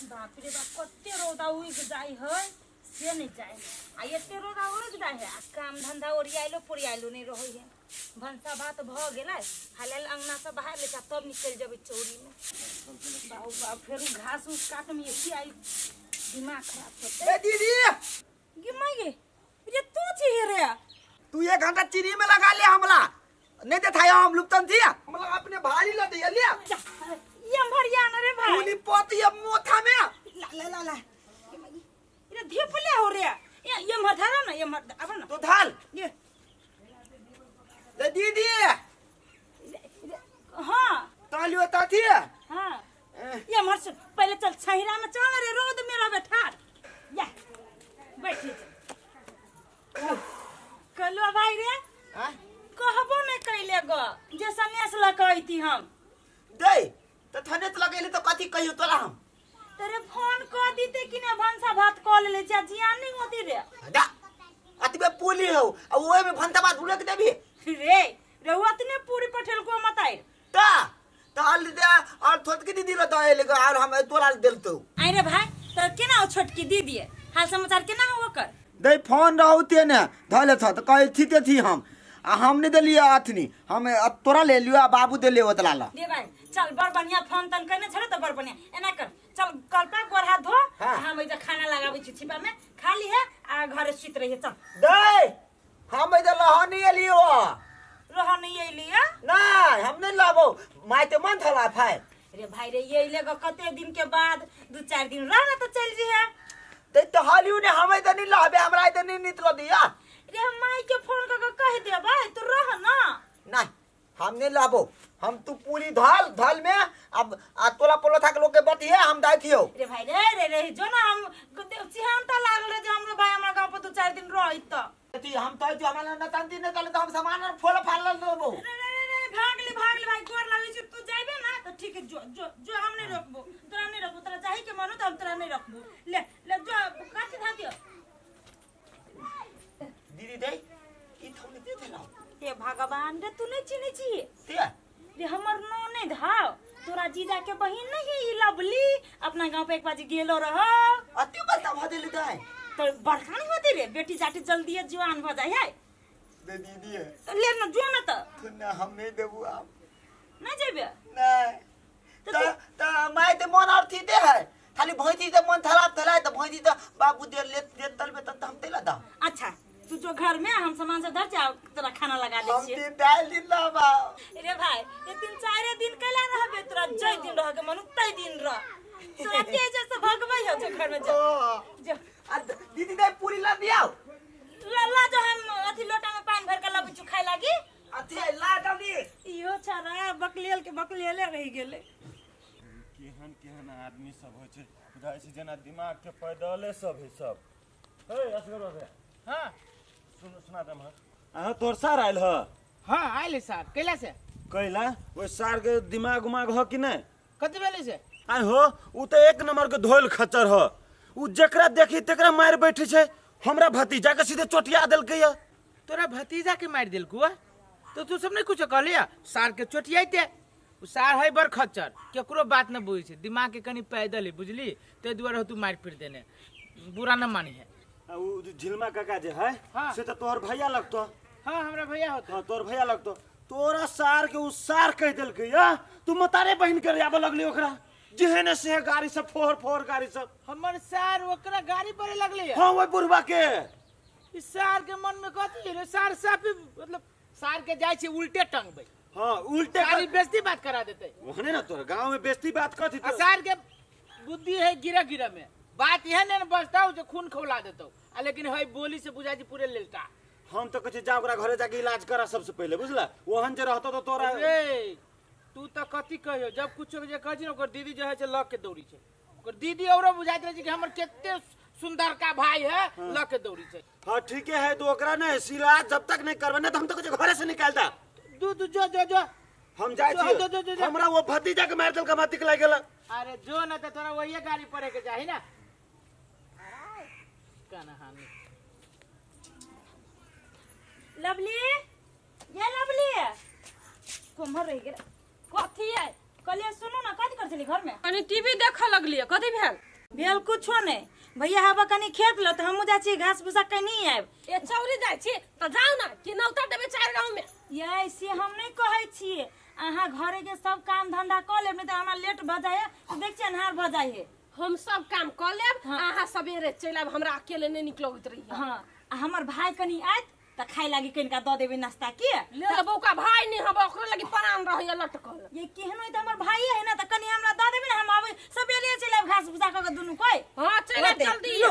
बाप रे बाप, कते रौदा उगि जाइ है से नहि जाइ। आ एते रौदा उगि जाइ है आ काम धंधा ओरियाइलो पोरियाइलो नहि रहै है। भनसा भात भऽ गेलै, हाल हाल अंगना से बाहर ले जा, तब निकलि जेबै चौरीमे। बाबू बाप, फेर उ घास उस काटमे एती आई दिमाग खराब करतै। ए दीदी। गे माय गे, रे तू छी रे? तू एक घंटा चीनी में लगा ले, हमला नहीं देता है, हम लुप्तन थी, हमला अपने भारी ल दिया लिया। ये भरिया न रे भाई। पूरी पोती अब मोथा में। ला ला ला ला, ये धीपले हो रे। ये मर धारा ना, ये मर अब ना। तो धाल। ये ए दीदी। हाँ। तालियो ताथी। हाँ, ये मर से पहले चल छहिरा में चल रे, रौद में रहबे ठाड़। या बैठी कहलो भाई रे। हाँ? कहबो नहीं कैले गो जे सनेस ल कहती हम। दे तो थने तो लगेली तो कथी कहियो तोरा हम? तेरे फोन क दीते कि ने भनसा भात क लेले जा, जियान नहीं होती रे। दा अतबे पुली हो आ ओए में भनसा भात उलक देबी रे? रे ओतने पूरी पठेल को मत आइ। ता तो अल दे और छोटकी दीदी ल दे ले और हम तोरा देलतो। आई रे भाई, तो केना ओ छोटकी दीदी है, हाल समाचार केना हो ओकर? दे फोन रहते ने धले छ तो कहे थी ते थी हम आ हम नहीं देलिए अथनी, हम तोरा ले लियो आ बाबू देले ओतला ला। दे भाई चल, बड़ बढ़िया फोन तन कहने छले तो बड़ बढ़िया। एना कर, चल कल पर गोर हाथ धो। हाँ। हम एजा खाना लगाबै छी, छिपा में खा ली है आ घरे सुत रहिए, चल। दे हम एजा लहनी एलियो। रह नहीं एलियो? नहीं, हम नहीं लाबो, माय ते मन थला फाय। रे भाई रे, ये ले कते दिन के बाद दू चार दिन रह ना तो चल जी है। ते तो हालियो ने हम एजा नहीं लाबे, हमरा एजा नहीं नितलो दिया। रे हम माई के फोन कर के कह दे भाई, तू रह ना। नहीं, हम नहीं लाबो, हम तू पूरी धाल धाल में अब आ तोला पोलो था के लोग के बतिए हम दाई थियो। रे भाई रे रे रे जो ना हम चिहान त लागल रे जे हमरो भाई हमरा गांव पर दू चार दिन रही त। ती हम तो जो हमरा न तंती न तले तो हम सामान और फोल फाल देबो। रे रे रे रे, भाग ले भाग ले भाई, गोर लागै छी, तू जाइबे ना त ठीक है, जो जो जो हम नहीं रोकबो, तोरा नहीं रोकबो, तोरा जाहि के मन हो त हम तोरा नहीं रोकबो। ले ले जो काची धा दियो। दीदी दे ई थौनी दे देला। हे भगवान रे, तू नहीं चिन्है छी? ते रे हमर नो नहीं धाव, तोरा जीजा के बहिन नहीं है ई लवली, अपना गांव पे एक बाजी गेलो रह। अति बलता भ देली दाई। तो बड़का नहीं होती रे, बेटी जाटी जल्दी जवान भ जाय है। दे दीदी है। तो ले ना जो ना तो। तो ना हम नहीं देबू आप। नहीं जेबे? नहीं। तो त त my ते मन और थी दे है, खाली भैंसी ते मन थला थला त भैंसी त बाबू दे ले दे तलबे त हम तेला दा। अच्छा तू जो घर में हम सामान सब धर जाओ, तोरा खाना लगा दे हम छियै। तीन दाल दिन लाबा। रे भाई ये तीन चार दिन कैला रहबे, तोरा जय दिन रह के मन तय दिन रह, तोरा तेज से भगबै हो जो घर में जो। ओ। जो। आ दीदी दे पूरी ला दियाओ। ला ला जो हम अथी लोटा में पानी भर के लाबै छु खाय लागी। अथी ला जल्दी। इहो छरा बकलेल के बकलेले रहि गेलै। केहन केहन आदमी सब होइ छै, बुझाइ छै जेना दिमाग के पैदले सब है सब। हे असगर बाबा। हाँ। सुन सुना दम हँ। अहाँ तोर सार आयल ह? हाँ आयल है सार। कैला से? कैला ओइ सार के दिमाग उमाग ह कि नहि? कथी भेलै से? आइ हो उ त एक नंबर के धोल खच्चर ह, उ जेकरा देखी तेकरा मारि बैठे छै। हमरा भतीजा के सीधे चोटिया देलकै या। तोरा भतीजा के मारि देलकौ ह? तो तू सब नहीं कुछ कहलिया? सार के चोटियाइते। उ सार है बड़ खच्चर, केकरो बात न बुझै छै, दिमाग के कनी पैदल है बुझली, ताहि दुआरे तू मारि पीट देने, बुरा न मानी है। आ उ जे झिलमा काका जे है, हाँ। से त तोहर भैया लगतो। हाँ हमरा भैया होतो। हाँ तोहर भैया लगतो। तोरा सार के उ सार कह देलकै या तू मतारे बहिन के आबऽ लगली ओकरा, जेहने से गाड़ी सब फोहर फोहर गाड़ी सब। हमर सार ओकरा गाड़ी पड़े लगले या? हाँ ओहि बुढ़वा के। ई सार के मन में कथी रे, सार साफी मतलब सार के जाय छै उल्टे टंगबै। हाँ उल्टे सारी बेइज्जती बात करा देते। ओहने ना तोरा गांव में बेइज्जती बात कथी आ सार के बुद्धि है गिरा गिरा में, बात यह ने बचताऊ जो खून खौला देतौ, आ लेकिन है बोली से बुझाई छै पूरे लेलटा। हम तो कहै छी जा ओकरा घरे जाके इलाज करा सबसे पहले, बुझला? ओहन जे रहतो तो तोरा रे तू तो कथी कहियो, जब कुछो जे कहै छी ने ओकर दीदी जे है से लग के दौड़ी छै, ओकर दीदी औरो बुझाइत रहै छै कि हमर कते सुंदर का भाई है, हाँ। लग के दौड़ी छै। हाँ ठीक है, तो ओकरा ने इलाज जब तक नहीं करबे ने तो हम तो कहै छी घरे से निकाल दा। दू दू जो जो जो हम जाइ जो, छी। जो, जो, जो, जो। हमरा वो भतीजा के मारि देलका मातिक लागि गेल। अरे जो ना तो तोरा वही गाड़ी पड़े के चाही ना। कनहानी। लवली, ये लवली कोम्हर रहि गेल? कथी है कहलिए सुनू ना, कथी कर छली घर में? कनी टीवी देखऽ लगलियै, कथी भेल? भेल कुछो नहि भैया हवा कनी खेत लो तऽ हमहूँ जाइ छी घास भूसा कनी आयब। ए चौरी जाइ छी तऽ जाउ ने कि नौता देबै चारि गाँव में। ये से हम नहि कहै छियै, अहाँ घरे के सब काम धंधा कऽ लेब, नहि तऽ हमरा लेट भऽ जाइ है तऽ देख छियै अन्हार भऽ जाइ है। हम सब काम कऽ लेब, अहाँ सबेरे चलि आयब, हमरा अकेले नहि नीक लगैत रही। हाँ, आ हमर भाय कनी आयत तऽ खाय लागी कनिका दऽ देबै नाश्ता के। ले लेबौ का भाय नहि हब, ओकरो लगी प्राण रहैया लटकल। ये केहनो है तऽ हमर भाइये है ना, तऽ कनी हमरा दऽ देबै ने, हम आबै सबेरे चलि आयब घास भूसा कऽ के दुनू कोइ। हाँ चलि आयब होतै। जल्दी। लो।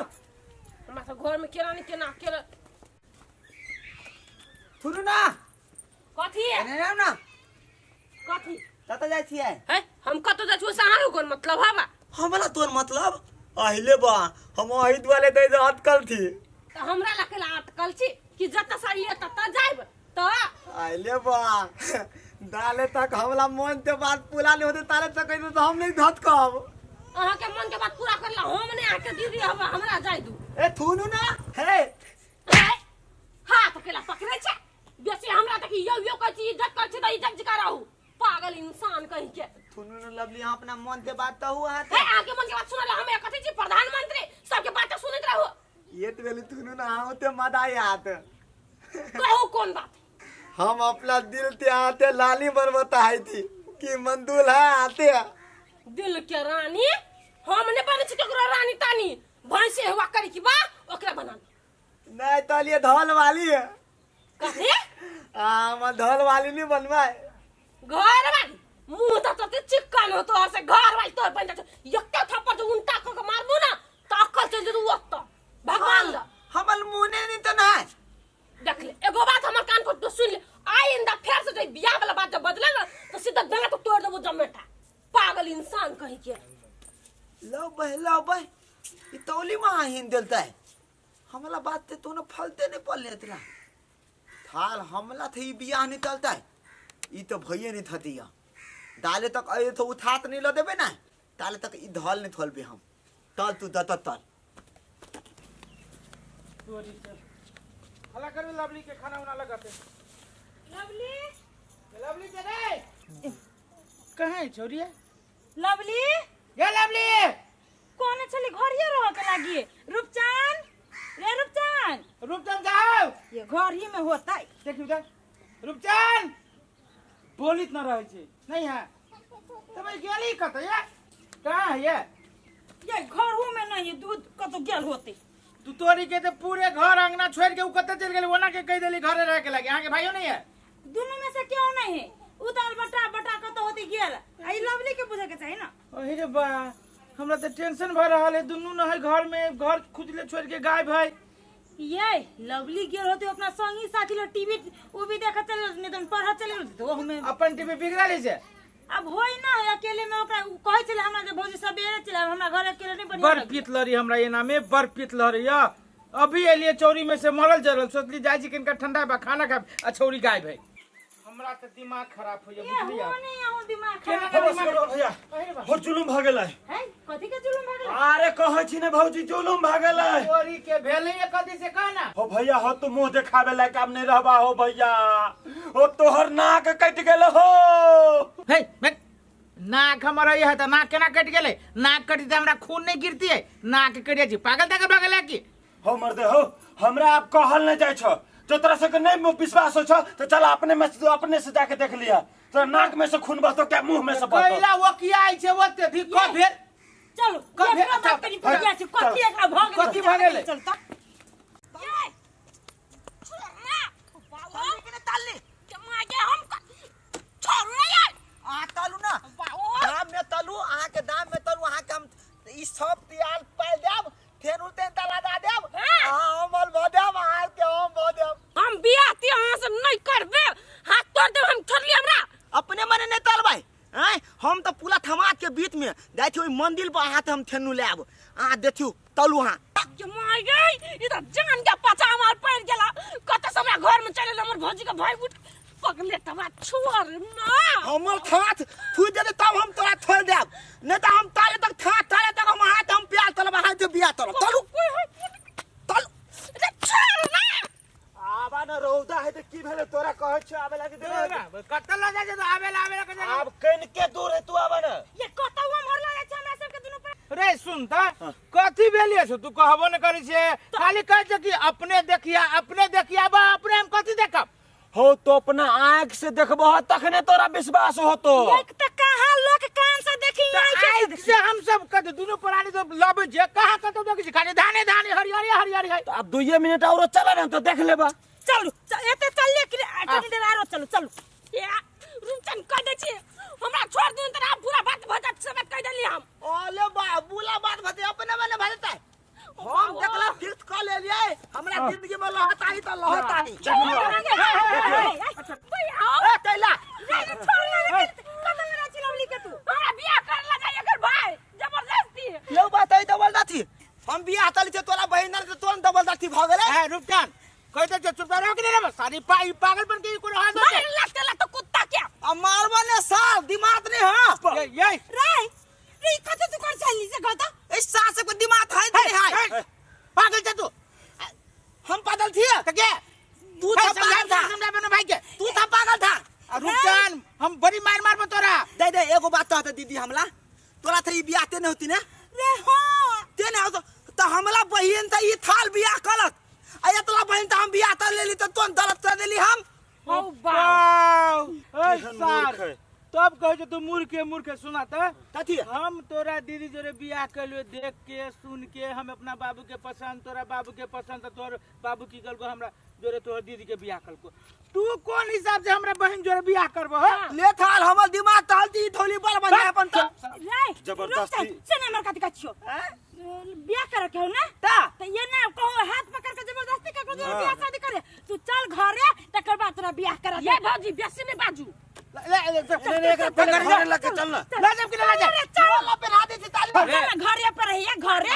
हमरा सब घर में केना ने केना अकेले। सुनू ना। कथी है? एने आउ ना। कथी? कतऽ जाइ छियै? है हम कतऽ जाइ छियै से अहाँके कोन मतलब हवा? हमरा तोर मतलब अहिले बा, हम अही दुआरे दै दे अटकल थी। तऽ हमरा लग केला अटकल छी कि जतऽ से अइए ततऽ जाइब तऽ अहिले बा दाले तक हमरा मन के बात पूरा नहीं होते ताले तक कहि तो हम नहीं धतकब। अहाँके मन के बात पूरा करला हम नहि अहाँके दीदी हवा, हमरा जाय दू। ए थुनू ना हे हाथ केला पकड़ै छै बेसी हमरा देखी यौ यौ कहै छी इज्जत करै छी तऽ इज्जत जका रहू पागल इंसान कहीं के। थुनू ना लवली, हम अपना मन के बात तो हुआ हे अहाँके मन के बात सुनल हम कथी छी प्रधानमंत्री सबके बात सुनैत रहू। ये तो बेली थुनू ना हम ते मदा याद कहू कोन बात? हम अपना दिल ते आते लाली बनबता है थी कि मंदुल है आते है। दिल के रानी हम नहीं बने छी केकरो रानी तानी, भैंसे हुआ करी की बा ओकरा बना नहीं तो लिए धौल वाली है। कथी? हाँ, हम धौल वाली नहीं बनवाए। घर वाली मुंह तो तते चिकन हो तो से घर वाली तोर बन जात, एकटा थप्पड़ जो उल्टा क के मारबो ना त अक्कल चल जेतौ ओत भगवान दा। हमर मुने नहीं तो ना देख ले एगो बात हमर कान पर तो सुन ले, आइंदा फेर से जे बियाह वाला बात जब बदले ना तो सीधा दांत तोड़ देबो जमेटा पागल इंसान कहीं के। लो बह लो बह ई तौली में हिन देलता है हमला बात ते तो न फलते नहीं पड़ लेतला थाल हमला थे ई बियाह नहीं चलता है ई तो भइए नहीं थतिया दाले तक अये तो उठात नहीं ल देबे ना ताले तक ई धल नहीं थलबे हम तल तू दत तल। हला करबे लवली के खाना उना लगाते। लवली लवली के रे कहाँ है छोरिया? लवली ये लवली कोने छली घरिये रह के लागी। रूपचान रे रूपचान रूपचान जाओ ये घर ही में होता है। देखियो उधर रूपचान बोलित न रहे छे नहीं है तो भाई गेली कत ये कहाँ है ये? ये घर हूं में नहीं है, दूध कतो गेल होते। तू तोरी के तो पूरे घर अंगना छोड़ के उ कत चल गेली, ओना के कह देली घरे रह के लागी। अहाँ के भाइयो नहीं है? दोनों में से क्यों नहीं है? उ तो बटा बटा कतो होती गेल। आई लवली के बुझे के चाही ना। अहे रे बा हमरा तो टेंशन भ रहल है, दुनू न है घर में, घर खुजले छोड़ के गायब है। ये लवली गेल होते अपना संगी साथी लो टीवी उ भी देखे चल नहीं तो पढ़े चल गेल तो हमें अपन टीवी बिगड़ल छै। अब होई ना है अकेले में ओकरा उ कहै छले हमरा जे भौजी सबेरे चल आब, हमरा घर अकेले नहीं बढ़िया बड़ लगे। पीत लहरी हमरा एना में बड़ पीत लहरी या अभी एलिए चौरी में से मरल जरल सोचली जाय छी किनका ठंडा बा खाना खाब आ छौरी गायब है। हमरा त दिमाग खराब हो ये गया बुझलिए। हो नहीं आहो दिमाग केना खराब। के दिमाग नमस्कार भैया। अरे बा। हो जुलुम भ गेलै। है कथी के जुलुम भ गेलै? अरे कहै छी ने भौजी जुलुम भ गेलै। चोरी के भेलै ये कथी से कह ना। हो भैया हो तू मुंह देखावे लायक आब नहीं रहबा हो भैया, हो तोहर नाक कटि गेल हो। हे मैं नाक हमर है त नाक केना कटि गेलै? नाक कटि त हमरा खून नहीं गिरती है, नाक कटि जाइ छै पागल तागल भऽ गेलै की? हो मर्दे हो हमरा आब कहल नहीं जाइ छौ, जो तोरा सबके नहीं विश्वास हो छौ तो चल अपने में अपने से जाके देख लिया, तोरा नाक में से खून बहतो क्या मुंह में से बहतो? कैला वो किया आई छै ओते धी क भेल? चलो, कब ये भेल? बात करी पड़ गया छै, कथी एकरा भऽ गेलै? कथी भऽ गेलै? चल त। ये छोड़ ना बाबा ताली के ने ताली। के मागे हम छोड़ ना यार। आ तालू ना। बाबा। दाम में तालू, अहाँ के दाम में तालू, अहाँ के हम ई सब तियाल पाल देब, फेन उलते ताला दा देब। हाँ। अहाँ हम अल भ देब, अहाँ के हम भ देब। हम बियाह तियाह अहाँ से नहीं करबे, हाथ तोड़ देब हम, छोड़ली हमरा। अपने मने नहीं तलबै आँय, हम तऽ पूरा थमा के बीच में जाइ छी ओहि मंदिर पर अहाँ हम ठेनु लायब, अहाँ देखियौ तलू अहाँ। ये माय गई, ई तऽ जान के पचा हमार पड़ गेला, कतऽ से हमरा घर में चल एल हमर भौजी के भाई उठ पकड़ले तबा छोड़ ना। हमर थाथ थुइ देते तब हम तोरा छोड़ देब, नहीं तऽ हम ताले तक थाथ ताले तक हम अहाँ हम प्यार तलब, अहाँ से बियाह तलब। तलू तलू। रे छोड़ ना। आबा न रौदा है त की भेलै तोरा कहै छियौ आबे लागी देबै। कतऽ लऽ जाइ छै आबे ला आबे ला आब कनिके दूर है तू आबा न। ये कतौ हम हरला जाइ छै हमरा सबके दुनू पर। रे रे सुन त कथी भेलिए छौ तू कहबो न करै छे खाली कहै छे कि अपने देखिया अपने देखिया बा अपने हम कथी देखब हो तो अपना आंख से देखबो तखने तोरा विश्वास होतो। एक त कहाँ लोग कान से देखी आँख से आँख से हम सब कत दुनू प्राणी तो लबै छे कहाँ कतौ देखै छी खाली धाने धाने हरियरी हरियरी है। तो अब दुइये मिनट औरो चला ना तो देख लेबा। चलू एते चलिए कि कनी देर आरो चलू चलू। ए रुचन कह दै छी हमरा छोड़ दियौ त आप बुरा बात भ जात से बात कह देली हम। ओले बा बुला बात भते अपने मने भरता हम देखला फिक्स क लेलिए हमरा जिंदगी में लहत आई त लहत आई। भैया ए कैला हमरा बियाह कर ला जाय एकर भाई जबरदस्ती। यौ बात है डबल दाथी हम बियाह तली छे तोरा बहिन न तोन डबल दाथी भ गेलै। ए रुपचान कह दे चुप रहो कि नहीं रे सारी पाई पागल बन के कोनो हाल मार लगते लग तो कुत्ता क्या अब मारबा ने साल दिमाग नहीं। हां ये ये रे रे कते तू कर चली से कहता ए सास को दिमाग है नहीं है। पागल छे तू। हम पागल थी तो के तू था पागल था समझा बनो भाई के तू था पागल था। रुपचान हम बड़ी मार मार तोरा दे दे एगो बात कहता दीदी हमला तोरा थे ई बियाह ते नहीं होती ने रे। हां ते नहीं होतो तो हमला बहिन था ई थाल बियाह करत आ एतला बहिन त हम बियाह त लेली त तोन दलत कर देली हम। हौ बाप ए केहन सार मूर्ख है। तब कहे जो तू मूर्ख है मूर्ख है सुना त कथी हम तोरा दीदी जोरे बियाह कैलियो देख के सुन के हम अपना बाबू के पसंद तोरा बाबू के पसंद त तोहर बाबू की कलको हमरा जोरे तोहर दीदी के बियाह कलको तू कौन हिसाब से हमरा बहन जोरे बियाह करबो हो? ले थाल हमर दिमाग तहल दी थोली बड़ बन अपन त रे जबरदस्ती। से ना हमर कथी कछियो बियाह करे के हो ना ता त ये ना कहो हाथ पकड़ के जबरदस्ती ककरो जोरे बियाह शादी करे तू चल घरे तकर बाद तोरा बियाह करा ये भौजी बेसी नहीं बाजू। ले ले नहीं नहीं एकरा पहले घरे लके चल ना। ले जब कि ले जा चल माला पहना दे थी ताली। चल ना, घरे पर रहिए घरे।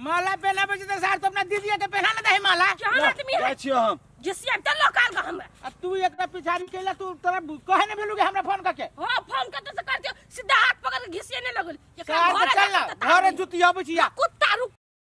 माला पहनाबै छै त सार तो अपना दीदी के पहना ना दे माला। केहन आदमी है जाइ छियो हम। जिसिया चल लोकाल का हमरा। आ तू एकरा पिछाड़ी केला तू तोरा कहे ने भेलू के हमरा फोन करके। हां फोन करते से करते सीधा हाथ पकड़ के घिसिए नहीं लगल। एकरा सार घरे चल ना जाके घरे जुती आबै छी या। कुत्ता